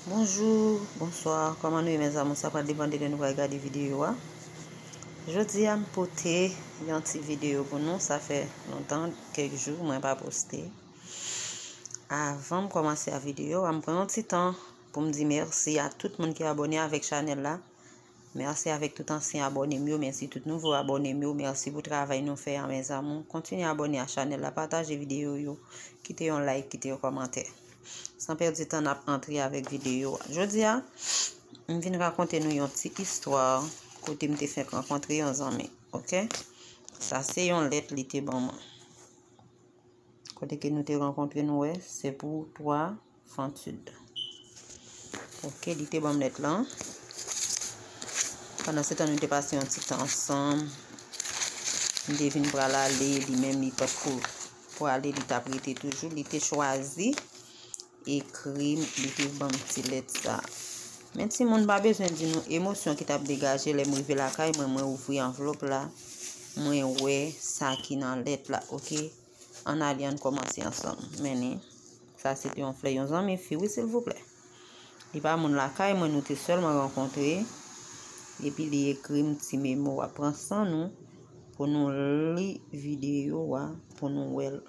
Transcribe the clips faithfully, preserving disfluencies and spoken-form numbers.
Bonjou, bonswa, kòman nou ye, mezanmi? Sa pral depann de lè nou pral gade videyo a. Jodi a, m pote yon ti videyo pou nou. Sa fè lontan, kèk jou, mwen pa poste. Avan m kòmanse a videyo a, m pran yon ti tan pou m di mèsi a tout moun ki abòne avèk chanèl la. Mèsi avèk tout ansyen abòne m yo, mèsi tout nouvo abòne m yo. Mèsi pou travay nou fè a, mezanmi. Kontinye abòne a chanèl la, pataje videyo yo, kite yon like, kite yon kòmantè. San pèdi tan, n ap antre avèk videyo a. Jodi a, m vin rakonte nou yon ti istwa kote m te fenk rankontre yon zanmi, oke? Sa se yon lèt li te ban mwen. Kote ke nou te rankontre, nou wè, se pou twa Fantid. Oke, li te ban m lèt lan. Pandan se tan, nou te pase yon ti tan ansanm. M te vin pral ale, li menm li potko prale, li t ap rete toujou. Li te chwazi ekri m, li te ban m ti lèt sa. Men timoun pa bezwen di nou emosyon ki t ap degaje lè m rive lakay mwen, mwen ouvri anvlòp la, mwen wè sa ki nan lèt la, oke? Ann ale, ann kòmanse ansanm. Men ni, sa se te yon flè yon zanmi fi, wi, silvouplè. Li pa moun lakay mwen, nou te sèlman rankontre. Epi li ekri m ti memo a. Pran san nou pou nou li videyo a, pou nou wè l.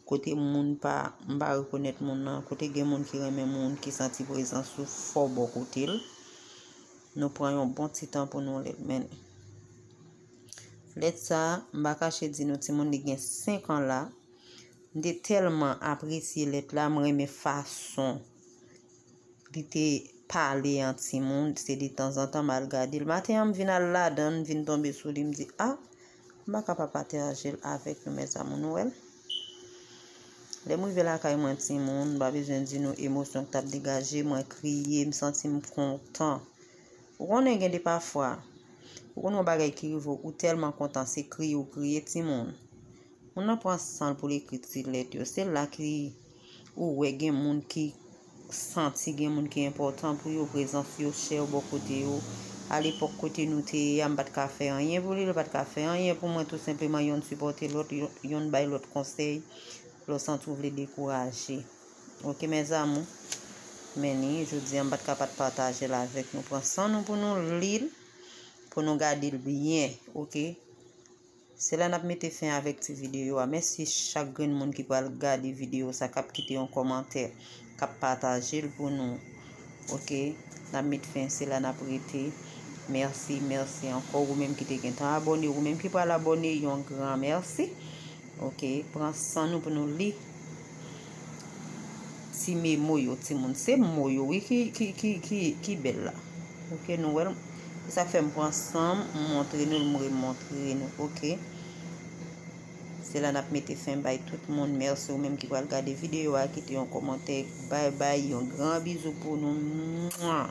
Kote moun pa, m pa rekonèt moun nan, kote gen moun ki renmen moun, ki santi prezans ou fò bò kote l. Nou pran yon bon ti tan pou nou li l, men lèt sa, m pa kache di nou timoun, li gen senk an la. M te tèlman apresye lèt la, m renmen fason li te pale an timoun, se detanzantan m al gade l. Maten an, m vin al ladan l, m vin tonbe sou li, m di, a, m pa ka pa pataje l avèk nou, mezanmi, nou wè l. Lè m rive lakay mwen, timoun, m pa bezwen di nou emosyon k t ap degaje, mwen kriye, m santi m kontan. Ou konnen gen de pafwa, ou konnen yon bagay ki rive w, ou tèlman kontan, se kriye ou kriye, timoun. Moun nan pran san l pou l ekri ti lèt yo. Se la ki ou wè gen moun ki santi gen moun ki enpòtan pou yo, prezans yo chè bò kote yo. Alepòk kote nou te ye a, m pa t ka fè anyen pou li, li pa t ka fè anyen pou mwen, tou senpleman yonn sipòte lòt, yo-, yonn bay lòt konsèy, lè w santi w vle dekouraje. Oke, mezanmi. Men ni, jodi a, m pa t ka pa t pataje l avèk nou. Pran san nou pou nou li l, pou nou gade l byen, oke? Se la n ap mete fen avèk ti videyo a. Mèsi chak grenn moun ki pral gade videyo sa, k ap kite yon kòmantè, k ap pataje l pou nou. Oke? N ap met fen, se la n ap rete. Mèsi, mèsi ankò. Ou menm ki te gentan abòne, ou menm ki pral abòne, yon gran mèsi. Oke? Pran san nou pou nou li ti memo yo, timoun. Se mo yo, wi, ki, ki, ki, ki, ki bèl la. Oke, nou wè l. Se sa k fè m pran san m, m montre nou l, m remontre nou, oke? Se la n ap mete fen bay tout moun. Mèsi ou menm ki pral gade videyo a, kite yon kòmantè. Bay bay, yon gran bizou pou nou. Mwa!